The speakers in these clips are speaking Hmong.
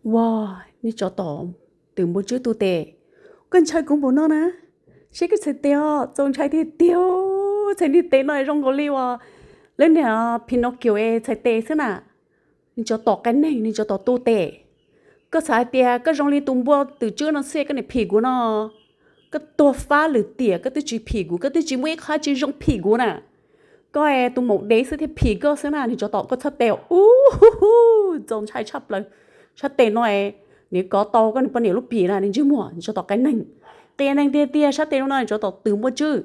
Ua, niag tsov tom twm npua tswb tu tes, koj ntshaw kuv npaum no na, seb koj txhais tes os, txaus ntshai tiag tiag. Txhais niag tes no zoo nkaus li uas lawv niag Pinocchio es txhais tes xwb na. Niag tsov tom qe neeg, niag tsov tom tu tes, koj xav hais tias koj zoo li tus npua twm tswb no xwb koj niam phim kuv no? Koj tuag fab lwm tiam koj twb tsis phim kuv, koj twb tsis muaj ib qho tsis zoo phim kuv na. Koj tus maum dev xwb thiaj phim koj xwb na. Niag tsov tom koj txhais tes ub, txaus ntshai tshaj plaws. Sab tes no niag kov tau koj niag poj niam lub pim na niag ntsej muag, niag tsov tom qe neeg. Qia neeg tiag tiag, sab tes no niag tsov tom twm npua tswb.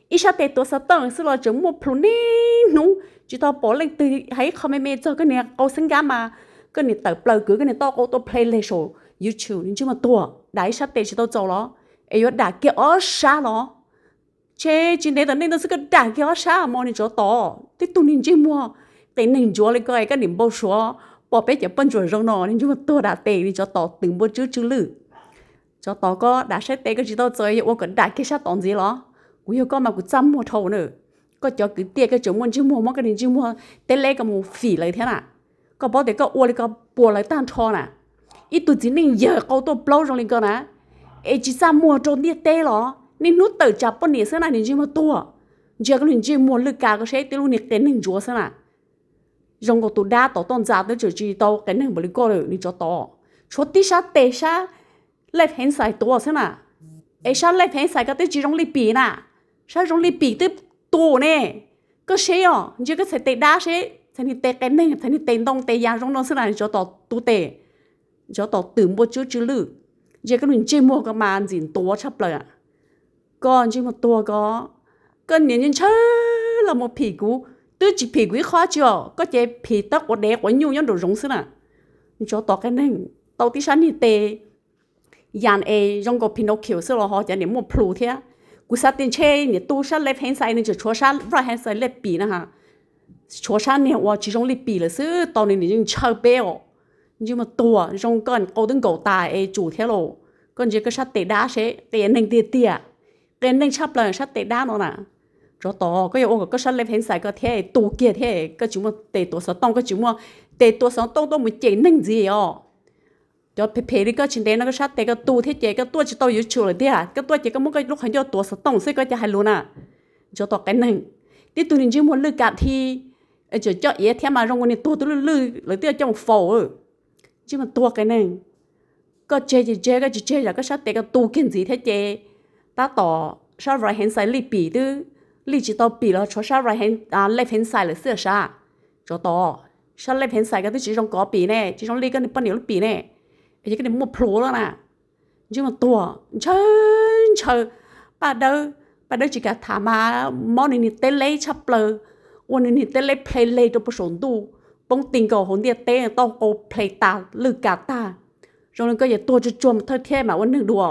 Ib sab tes tuav xov tooj xwb los tseem muaj plhus niaj hnub, tsis tau pom leej twg hais ib qho me me txog koj niag qau xeeb nkab mas koj niag tawm plaws kwv koj niag taub hau tuaj play leg saum YouTube. Niag ntsej muag tuag, dam ib sab tes tsis tau txaus los es yuav dam kiag ob sab los? Tsis, tsis ntev tom ntej no xwb koj dam kiag ob sab mog niag tsov tom. Tib tug niag ntsej muag qe neeg ntsuav li koj, koj niam npau suav pom peb cov poj ntsuam zoo no, niag ntsej muag tuag dam tes, niag tsov tom twm npua tswb tsw lwj. Tsov tom koj dam sab tes koj tsis tau txaus yuav ua kom dam kiag sab tom ntxiv los? Kuv yog koj mas kuv txaj muag dhau na. Koj cov kwv tij koj tseem muaj ntsej muag muab koj niag ntsej muag teb leb koj mus fim lawv thiab na. Koj paub tias koj ua li ko puas lawv tag nrho na. Ib tug txiv neej yawg qau tuaj plaub zoo li ko na, es tsis txaj muag rau ntiaj teb los? Niaj hnub tawm tsam poj niam xwb na niag ntsej muag tuag. Ntsia koj lub ntsej muag lwj ka koj seb, tib lub niag qe neeg ntsuav xwb na. Zoo nkaus tus dab tom toj ntxas twb tseem tsis tau qe neeg npaum li koj lawm niag tsov tom. Tshuav tib sab tes, sab left hand side tuav xwb na. Es sab left hand side koj twb tsis zoo li pim na, sab zoo li pim twb tu ne. Koj seb os, ntsia koj txhais tes dab seb, txhais niag tes qe neeg, txhais niag tes ntoo tes yas zoo no xwb na niag tsov tom tu tes, tsov tom twm npua tswb tsw lwj. Ntsia koj lub ntsej muag koj mas ntxim ntuav tshaj plaws. Koj ntsej muag tuag koj, koj niam ntshaw los mus phim kuv, twb tsis phim kuv ib qho tsi os, koj ces phim tab quav dev quav nyuj nyob nraum zoov xwb na. Niag tsov tom qe neeg, tau tib sab niag tes yas es zoo nkaus Pinocchio xwb los ho cov niam muaj plhus thiab. Kuv xav tias ntshe niam tu sab left hand side no tseem tshuav sab right hand side lej pim na ha. Tshuav sab niag uas tsis zoo li pim lawm xwb tau nws niam ntshaw peb os. Ntsej muag tuag, zoo koj qau twb nkaum tas es tsum thiab lauj. Koj ntsia koj sab tes dab seb, qia neeg tiag tiag. Qia neeg tshaj plaws sab tes dab no na. Tsov tom, koj yuav ua kom koj sab left hand side koj thiab tu kiag thiab, koj tsis muaj tes tuav xov tooj, koj tsis muaj tes tuav xov tooj tuaj mus cem neeg ntxiv os. Cov phem phem li koj tsis ntev no koj sab tes koj tu thiab ces koj tuaj tsis tau YouTube lawm tiag, koj tuaj ces koj muab koj lub qhov ncauj tuav xov tooj xwb koj cov hais lus na. Tsov tom qe neeg, tib tug niag ntsej muag lwj ka thi, tseem coj iav thiab mas zoo ua niag tuag twb lwj lwj lawv twb coj mus faus. Ntsej muag tuag qe neeg, koj tseg ces tseg, koj tsis tseg yog koj sab tes koj tu kiag ntxiv thiab ces tab tom sab right hand side lij pim twb lij tsis tau pim los tshuav sab right hand, left hand side lawm xwb sab. Tsov tom, sab left hand side koj twb tsis zoo kov pim ne, tsis zoo li koj niag poj niam lub pim ne, es yog koj niag muaj plhus lawm na. Ntsej muag tuag ntshaw ntshaw. Paj Dawb, Paj Dawb tsis kam tham mas mob nws niag teb leb tshaj plaws, ua nws niag teb leb plhe leg rau puag saum ntuj, poob ti nkaus hauv ntiaj teb, taub hau plhe tas lwj kas tag. Zoo li koj yuav tuag tsuag tsuag mus thawj thiab mas ua neeg dua.